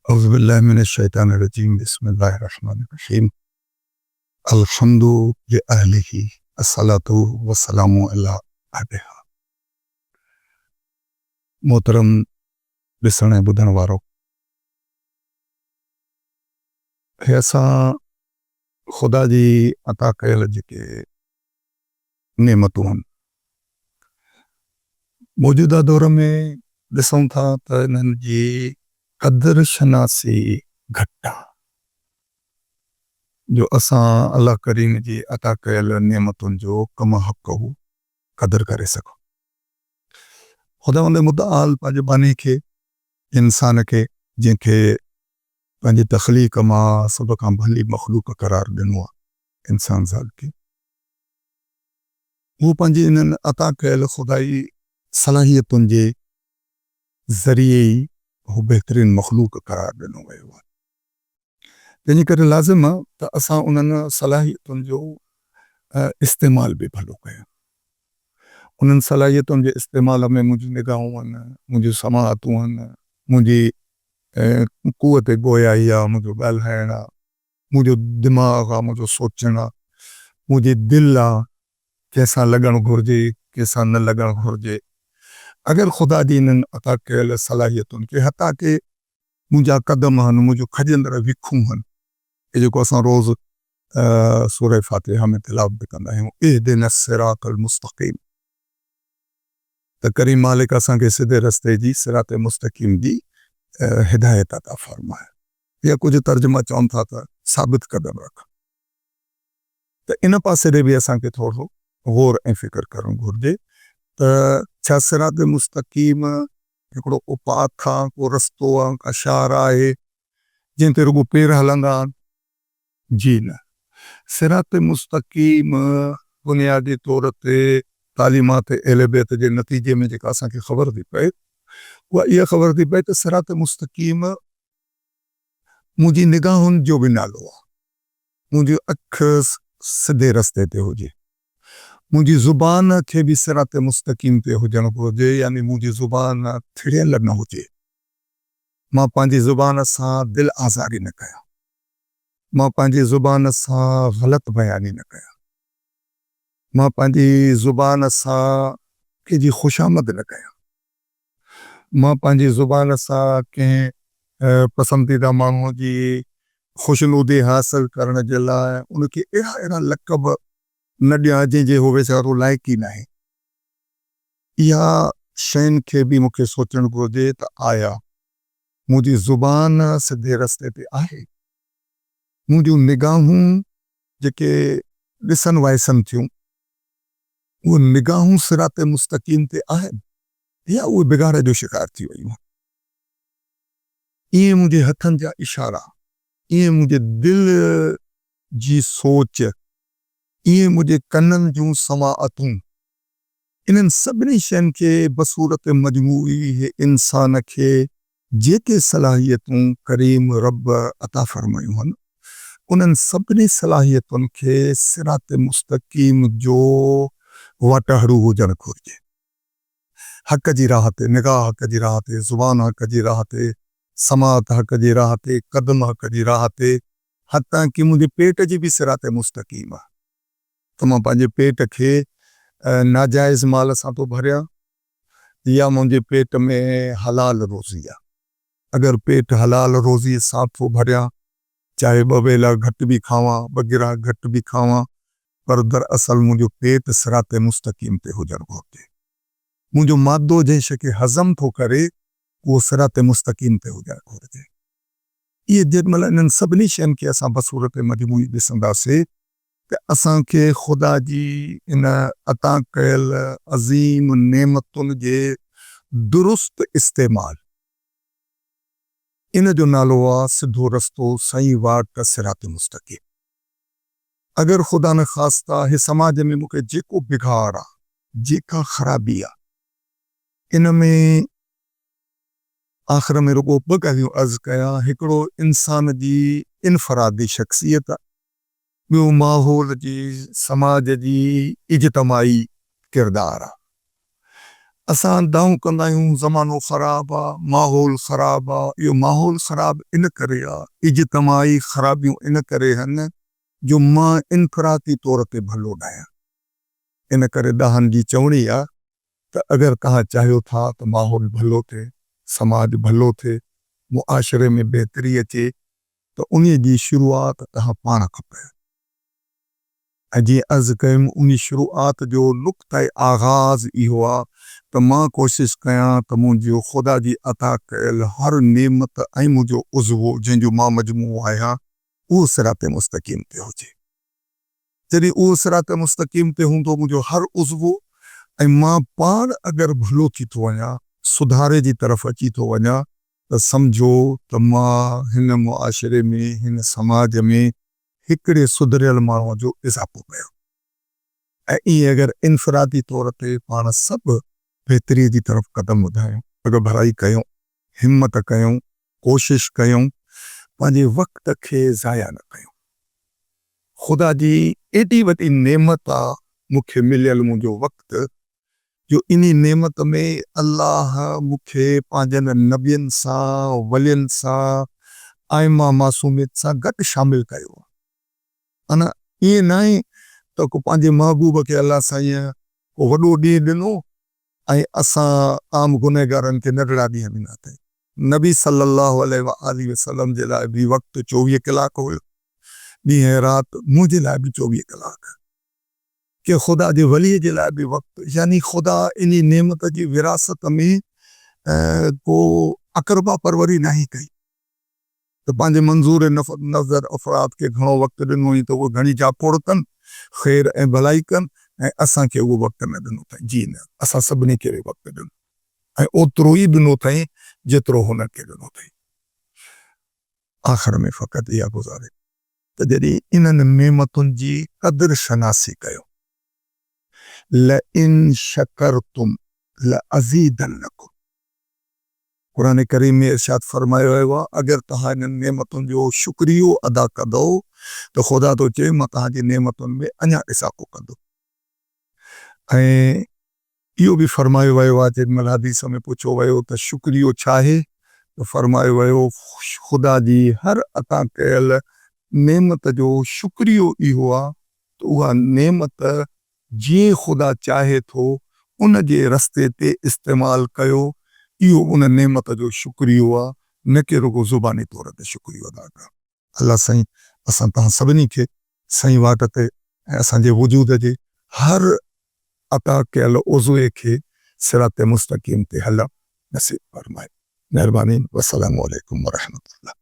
اعوذ بالله من الشيطان الرجيم بسم الله الرحمن الرحيم الحمد لاهله الصلوة والسلام علي اهلها محترم ڏسڻ ۽ ٻڌڻ وارو هي اسان خدا جي عطا ڪيل جيڪي نعمتون آهن موجوده دور ۾ ڏسون ٿا ته انهن جي قدر شناسي گهٽ آهي جو اسان الله ڪريم جي عطا ڪيل نعمتن جو ڪم حقه قدر ڪري سگهون. خداوند متعال پنهنجي ٻانهي کي، انسان کي، جنهن کي پنهنجي تخليق مان سڀ کان ڀلي مخلوق قرار ڏنو آهي، انسان ذات کي، هو پنهنجي انهن عطا ڪيل خدائي صلاحيتن جي ذريعي ئي هو بهترين مخلوق قرار ڏنو ويو آهي. تنهنجي ڪري لازم آهي ته اسان انهن صلاحيتن جو استعمال به ڀلو ڪيون. انهن صلاحيتن جي استعمال ۾ منهنجون نگاهون آهن، منهنجون سماعتون آهن، منهنجي قوت گويائي آهي، منهنجو ڳالهائڻ آهي، منهنجو دماغ آ، منهنجو سوچڻ آ، منهنجي دل آ، ڪنهن سان لڳڻ گهرجي، ڪنهن سان نه لڳڻ گهرجي. اگر خدا جي انهن عطا ڪيل صلاحيتن کي حتيٰ ڪه منهنجا قدم هن، منهنجون کڄندڙ وکون هن، هي جيڪو اسان روز سوره فاتحه ۾ تلاوت به ڪندا آهيون، اهدنا الصراط المستقيم، ته ڪريم مالڪ اسان کي سڌي رستي جي، صراط مستقيم جي، هدايت عطا فرماء. يا ڪجهه ترجما چون ٿا ته ثابت قدم رک ته ان پاسي ڏي به اسان کي ٿورو غور ۽ فڪر ڪرڻ گهرجي ته ڇا صراط مستقيم هڪڙو ڪو پاٿ آ، ڪو رستو آ، ڪا شاهراهه آهي جنهن تي رڳو پير هلندا آهن؟ جي نه. صراط مستقيم بنيادي طور تي تعليمات اهل بيت جي نتيجي ۾ جيڪا اسان کي خبر ٿي پئي اها اها خبر ٿي پئي ته صراط مستقيم منهنجي نگاهن جو به نالو آ. منهنجي اک سڌي رستي تي هجي. منهنجي زبان کي به صراط مستقيم تي هجڻ گهرجي يعني منهنجي زبان ٿڙيل نه هجي. مان پنهنجي زبان سان دل آزاري نه ڪيان. مان پنهنجي زبان سان غلط بياني نه ڪيان. مان پنهنجي زبان سان ڪنهن جي خوشامد نه ڪيان. مان پنهنجي زبان سان ڪنهن پسنديده ماڻهوء جي خوشنودي حاصل ڪرڻ جي لاء ان کي اهڙا اهڙا لقب نه ڏيان جنهن جي هو ويچارو لائق ئي ناهي. اها شين کي به مون کي سوچڻ گهرجي ته آيا منهنجي زبان سڌي رستي تي آهي؟ منهنجون نگاهون جيڪي ڏسن وائسن ٿيون، اهي نگاهون صراط مستقيم تي آهن يا اهي بگاڙ جو شڪار ٿي ويون آهن؟ ائين منهنجي هٿن جا اشارا، ائين منهنجي دل جي سوچ، ائين منهنجي ڪنن جون سماعتون، انهن سڀني شين کي بصورت مجموعي انسان کي جيڪي صلاحيتون ڪريم رب عطا فرمايون هن، انهن سڀني صلاحيتن کي صراط مستقيم جو واٽهڙو هجڻ گهرجي. حق جي راهه تي، نگاهه حق جي راهه تي، زبان حق جي راهه تي، سماعت حق جي راهه تي، قدم حق جي راهه تي، حتيٰ ڪي منهنجي پيٽ جي به صراط مستقيم آهي ته مان پنهنجي پيٽ کي ناجائز مال سان ٿو ڀريان يا منهنجي پيٽ ۾ حلال روزي آ. اگر پيٽ حلال روزيء سان ٿو ڀريان، چاهي ٻه ويلا گهٽ به کاوان، ٻه گرهه گهٽ به کاوان، پر دراصل منهنجو پيٽ صراط مستقيم تي هجڻ گهرجي. منهنجو مادو جنهن شيء کي هضم ٿو ڪري، اهو صراط مستقيم تي هجڻ گهرجي. اهي جيڏي مهل انهن سڀني شين کي اسان بصورت مجموعي ڏسنداسين ته اسان کي خدا جي ان عطا ڪيل عظيم نعمتن جي درست استعمال، ان جو نالو آ سڌو رستو، سئين واٽ، صراط مستقيم. اگر خدا نخواسته هي سماج ۾ مون کي جيڪو بگاڙ آ، جيڪا خرابي آ، ان ۾ آخر ۾ رڳو ٻه ڳالهيون عرض ڪيان، هڪڙو انسان جي انفرادي شخصيت، ٻيو ماحول جي سماج جي اجتماعي ڪردار آ. اسان دانهون ڪندا آهيون زمانو خراب آ، ماحول خراب آ، اهو ماحول خراب ان ڪري آ، اجتماعي خرابيون ان ڪري هن جو مان انفرادي طور تي ڀلو ناهيان. ان ڪري ڏاهن جي چوڻي آ ته اگر توهان چاهيو ٿا ته ماحول ڀلو ٿئي، سماج ڀلو ٿئي، معاشري ۾ بهتري اچي ته انهي جي شروعات توهان پاڻ کان ڪيو. ۽ جيئن عرض ڪيم انهي شروعات جو نقطه آغاز اهو آ ته مان ڪوشش ڪيان ته منهنجو خدا جي عطا ڪيل هر نعمت ۽ منهنجو عضوو جنهن جو مان مجموعو آهيان اهو صراط مستقيم تي هجي. جڏهن اهو صراط مستقيم تي هوندو منهنجو هر عضوو ۽ مان پاڻ اگر ڀلو ٿي ٿو وڃان، سڌاري جي طرف اچي ٿو وڃان ته سمجهو ته مان هن معاشري ۾ هن سماج ۾ هڪڙي سڌريل ماڻهوء جو اضافو ڪيو ۽ ائين اگر انفرادي طور تي پاڻ سڀ بهتريء جي طرف قدم وڌايون، اڳڀرائي ڪيون، همت ڪيون، ڪوشش ڪيون، پنهنجي وقت کي ضايع نه ڪيون. خدا جي ايڏي وڏي نعمت آ مون کي مليل منهنجو وقت جو انهي نعمت ۾ الله مون کي پنهنجن نبين سان، ولين سان، ائمه معصومين سان گڏ شامل ڪيو آ. معنيٰ ائين ناهي ته ڪو پنهنجي محبوب کي الله سائينء ڪو وڏو ڏينهن ڏنو ۽ اسان عام گنهگارن کي ننڍڙا ڏينهن ڏنا اٿئي. نبي صلّي اللّٰه عليه واٰله وسلّم جي لاء به وقت چوويهه ڪلاڪ هيو، ڏينهن ۽ رات، منهنجي لاء به چوويهه ڪلاڪ. ڪنهن خدا جي ولي جي لاء به وقت، يعني خدا انهي نعمت جي وراثت ۾ ڪو اقربا پروري ناهي ڪئي. ته پنهنجي منظور نظر افراد کي گهڻو وقت ڏنو هئين ته اهي گهڻي جاکوڙ ڪن، خير ۽ ڀلائي ڪن ۽ اسان کي اهو وقت نه ڏنو اٿائين. جي نه، اسان سڀني کي به وقت ڏنو ۽ اوترو ئي ڏنو اٿائين جيترو هنن کي ڏنو اٿائين. آخر ۾ فقط اها گذارش ته جڏهن انهن نعمتن جي قدر شناسي ڪيو، لئن شڪرتم لازيدنڪم. قرآن ڪريم ۾ ارشاد فرمايو ويو آهي، اگر توهان انهن نعمتن جو شڪريو ادا ڪندؤ ته خدا ٿو چئي مان توهان جي نعمتن ۾ اڃا اضافو ڪندس. ۽ اهو به فرمايو ويو آهي جيڏي مهل حديث ۾ پڇيو ويو ته شڪريو ڇا آهي؟ ته فرمايو ويو خدا جي هر عطا ڪيل نعمت جو شڪريو اهو آهي ته اها نعمت جيئن خدا چاهي ٿو ان جي رستي تي استعمال ڪيو، اهو ان نعمت جو شڪريو آ، نه ڪي رڳو زباني طور تي شڪريو ادا ڪرڻ. الله سائين اسان توهان سڀني کي سائين واٽ تي ۽ اسان جي وجود جي هر عطا ڪيل عضوي کي صراط مستقيم تي هلڻ نصيب فرمائي. مهرباني والسلام عليڪم ورحمة الله.